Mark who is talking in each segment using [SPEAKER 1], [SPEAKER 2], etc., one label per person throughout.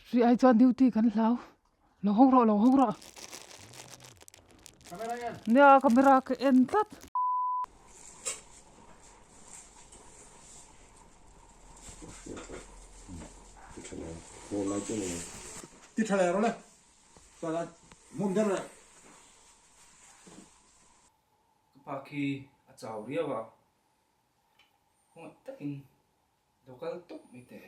[SPEAKER 1] Hri ai chuan duty kan hlau. Lo hawng rawh, lo hawng rawh. Nia camera ka en tlat.
[SPEAKER 2] Ti tha leh rawh le. Mum der leh.
[SPEAKER 3] Ka pa khi a chau riau a, khawngaih takin lo kal tawp mai teh.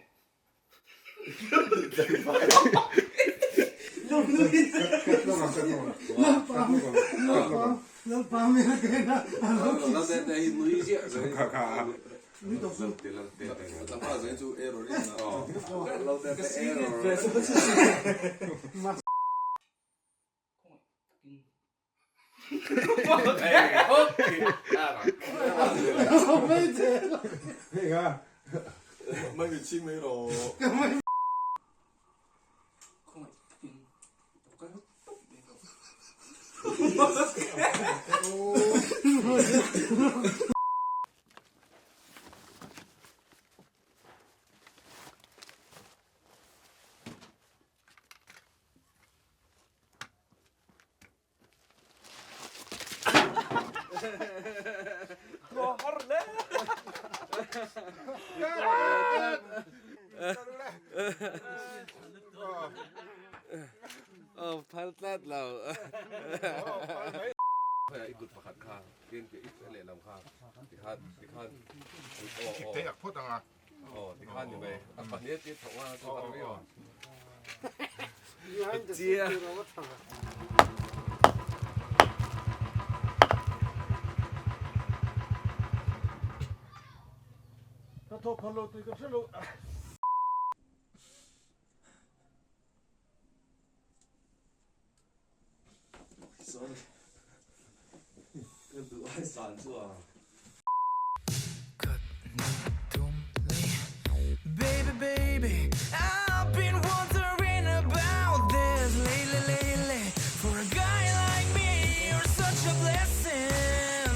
[SPEAKER 4] Baby, baby, I've been wondering about this lately, lately. For a guy like me, you're such a blessing.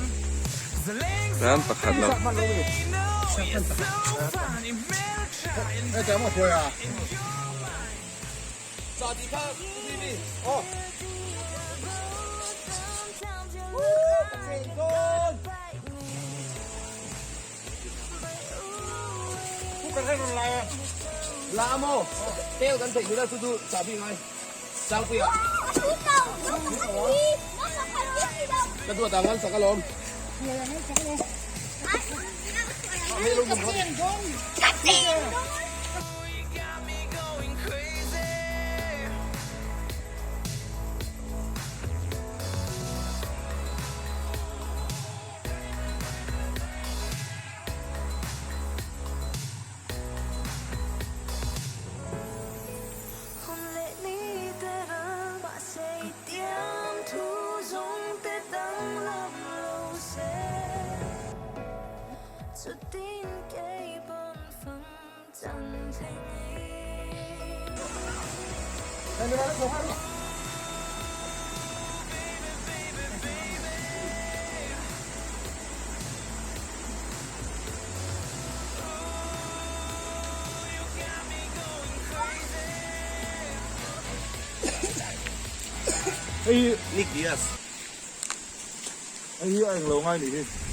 [SPEAKER 4] The lengths
[SPEAKER 5] Ram pakhat lo.
[SPEAKER 4] they know you're so funny, better try and in your mind. Sometimes you look like you're gonna bite me.
[SPEAKER 6] La mo tel kan theih hmel a chu chu chahbi ngai Sangpuia ka duat ang an sak alawm.
[SPEAKER 4] You got me going crazy.
[SPEAKER 2] Hei hi Nick Diaz. Hei hi a englo ngai nih hi.